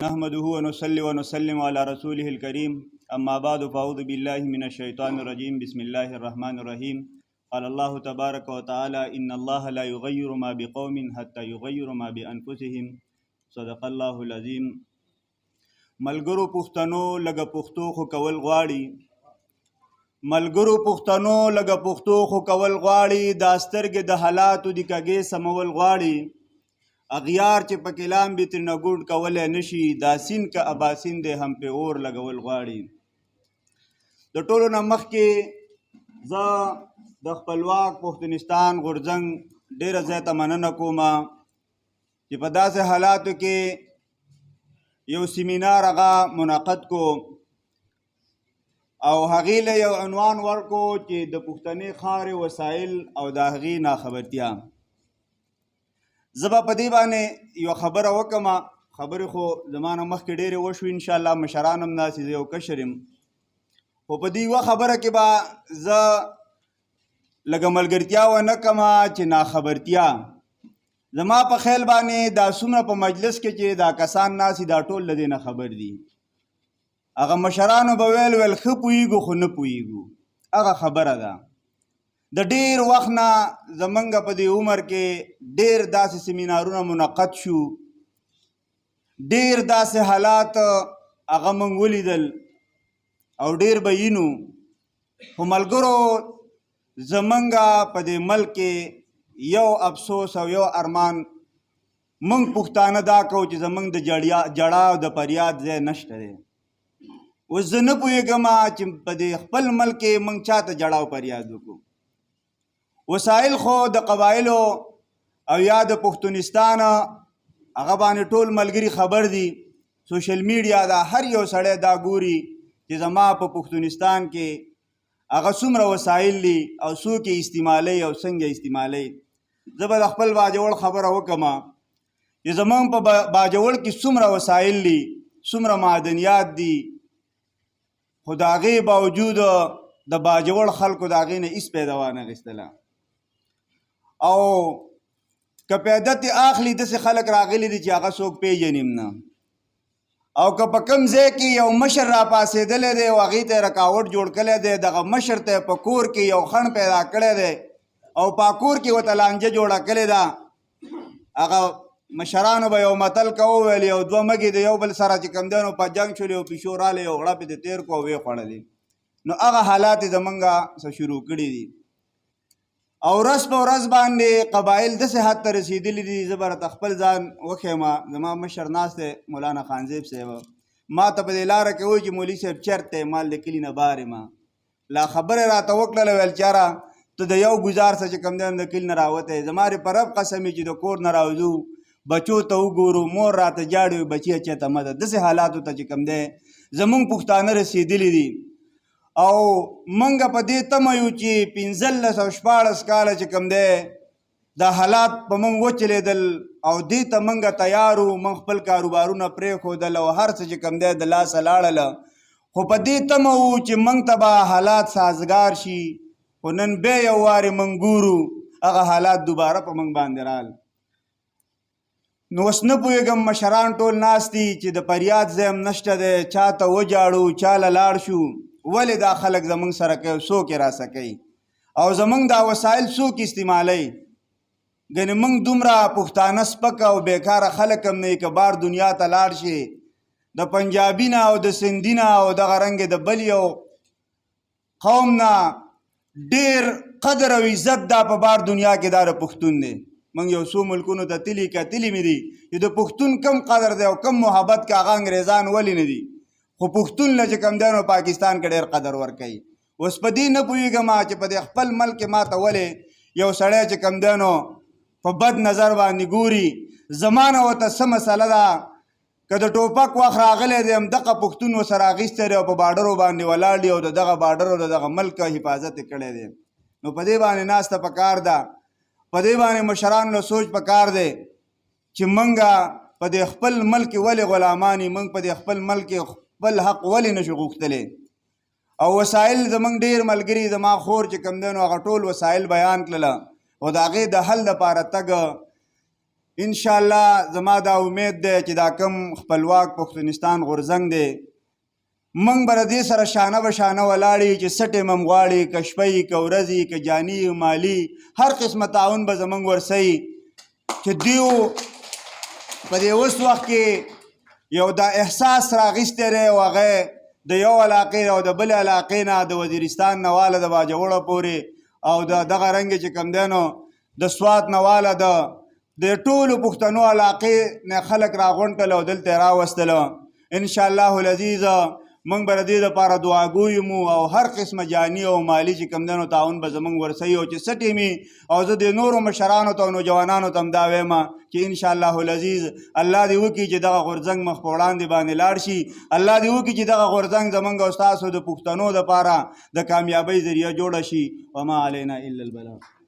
نحمده ونصلي ونسلم على رسوله الكريم. أما بعد، فأعوذ بالله من الشيطان الرجيم. بسم الله الرحمن الرحيم. قال الله تبارك وتعالى: إن الله لا يغير ما بقوم حتى يغيروا ما بأنفسهم. صدق الله العظيم. ملګرو پښتنو، لږه پښتو خو کول غواړي. ملګرو پښتنو، لږه پښتو خو کول غواړي. دا سترګې د حالاتو دي کږې سمول غواړي. اغیار چې په کلام به ترنه ګوډ کولی نشي، دا سین که اباسین دی، هم په اور لګول غواړي. د ټولو نه مخکې زه د خپلواک پښتونستان غورځنګ ډېره زیاته مننه کوم چې په داسې حالاتو کې یو سیمینار هغه منعقد کو او هغې له یو عنوان ورکو چې د پښتنې خاورې وسایل او د هغې ناخبرتیا. زه به په دې باندې یو خبره وکم. خبرې خو زما نه مخکې ډېرې وشوې، انشاءالله مشران هم داسې، زه یو کشر یم، خو په دې یوه خبره کې به زه لږه ملګرتیا ونه کړم چې ناخبرتیا. زما په خیال باندې دا څومره په مجلس کې چې دا کسان ناست، دا ټول له دې نه خبر دي. هغه مشرانو به ویل ویل ښه پوهېږو خو نه پوهېږو. هغه خبره ده، د ډیر وخت نه زمونږ په دې عمر کې ډیر داسې سیمینارونه منعقد شو، ډیر داسې حالات هغه مونږ ولیدل او ډیر به یینو. خو ملګرو، زمونږ په دې ملک کې یو افسوس او یو ارمان مونږ پښتانه دا کوو چې زمونږ د جړا او د فریاد ځای نشته دی. اوس زه نه پوهېږم چې په دې خپل ملک کې موږ چاته جړا او فریاد وکړو. وسایل خو د قبایلو او یا د پښتونستان هغه باندې ټول ملګري خبر دي. سوشل میډیا دا، هر یو سړی دا ګوري چې زما په پښتونستان کې هغه څومره وسایل دي او څوک یې استعمالوي او څنګه استعمالوي. زه به د خپل باجوړ خبره وکړم چې زمونږ په باجوړ کې څومره وسایل دي، څومره معدنیات دي، خو د هغې باوجود د باجوړ خلکو د هغې نه هېڅ پیدا وانه اخیستله، او که پیدا ترې اخلي، داسې خلک راغلي دي چې هغه څوک پېژني هم نه، او که په کوم ځای کې یو مشر را پاسېدلی دی او هغې ته یې رکاوټ جوړ کړی دی، دغه مشر ته په کور کې یو خنډ پیدا کړی دی او په کور کې ورته لانجه جوړه کړې ده. هغه مشرانو به یو متل کوو، ویل یو دوه مږې د یو بل سره چې کوم دی نو په جنګ شولې او پیشو رالی، یو غړپ یې تېر کړو او ویې خوړلې. نو هغه حالات یې زمونږ څه شروع کړي دي او ورځ په ورځ باندې قبایل داسې حد ته رسېدلي دي. زه به راته خپل ځان وښیم. زما مشر ناست دی، مولانا خانزیب صاحب، ما ته په دې لاره کې وایي چې مولوي صاحب چېرته یې؟ مال د کلي نه بار یم. لا خبره راته وکړله، ویل چاره ته د یو ګزار څه چې کوم دی د کلي نه راوتی. زما دې په رب قسم چې د کور نه راوځو، بچو ته وګورو، مور راته جاړي، بچیه چېرته مه ځه. داسې حالاتو ته چې کوم دی زمونږ پښتانه رسېدلي دي او مونږ په دې تمه یو چې 15 او 16 کاله چې کوم دی دا حالات په مونږ وچلېدل او دې ته مونږ تیار وو. مونږ خپل کاروبارونه پرېښودل او هر څه چې کوم دی د لاسه لاړل، خو په دې تمه وو چې مونږ ته به حالات سازګار شي. خو نن بیا یو وارې مونږ ګورو، هغه حالات دوباره په مونږ باندې رال. نو اوس نه پوهېږم، مشران ټول ناست دي چې د فریاد ځای هم نشته دی، چا ته وجاړو، چا له لاړ شو؟ ولې دا خلک زمونږ سره کوي؟ څوک یې راسه کوي او زمونږ دا وسایل څوک استعمالوي؟ ګنې مونږ دومره پښتانه سپک او بیکاره خلک هم نه. که بار دنیا ته لاړ شي، د پنجابي نه او د سندي نه او دغه رنګ د بل یو قوم نه ډیر قدر او عزت دا په بار دنیا کې دا د پښتون دی. موږ یو څو ملکونو ته تلي، کتلي مې دي چې د پښتون کم قدر دی او کم محبت که هغه انګریزان ولې نه دي، خو پښتون له چې کم دی نو پاکستان کې ډیر قدر ورکوي. اوس په دې نه پوهېږم چې په دې خپل ملک کې ما ته ولې یو سړی چې کم دی نو په بد نظر باندې ګوري. زمانه ورته څه مسله ده؟ که د ټوپک وخت راغلی دی، هم دغه پښتون ورسره اخیستی دی او په بارډرو باندې ولاړ دي او د دغه بارډر او د دغه ملک حفاظت یې کړی دی. نو په دې باندې ناسته پکار ده، په دې باندې مشرانو له سوچ پکار دی چې مونږه په دې خپل ملک ولې غلامان یو، مونږ په دې خپل ملک خپل حق ولې نشو غوښتلی؟ او وسایل، زمونږ ډیر ملګري، زما خور چې کوم دی نو هغه ټول وسایل بیان کړله او د هغې د حل دپاره تګ ان شاء الله زما دا امید دی چې دا کم خپلواک پښتونستان غورځنګ دی، موږ به د دې سره شانه به شانه ولاړ یو چې څه ټیم هم غواړي، که شپه وي، که ورځ وي، که جاني، مالي، هر قسمه تعاون به زموږ ورسه وي. چې دیو په دې اوس وخت کې یو دا احساس راغیستی دی او هغه د یو علاقې او د بلې علاقې نه، د وزیرستان نه واله د باجوړه پورې او د دغه رنګ چې کوم دی نو د سوات نه واله د ټولو پښتنو علاقې نه خلک راغونډ کړل او دلته راوستل. ان شاء الله العزیز موږ به د دې لپاره دعاګو یو او هر قسمه جاني او مالي چې کوم دی نو تعاون به زموږ ورسوي او چې څه ټیمي. او زه د نورو مشرانو ته او نوجوانانو ته هم دا وایم چې ان شاء الله العزیز الله دې وکړي چې دغه غورځنګ مخ په وړاندې باندې لاړ شي. الله دې وکړي چې دغه غورځنګ زمونږ او ستاسو د پښتنو دپاره د کامیابۍ ذریعه جوړه شي. وما علینا الا البلاغ.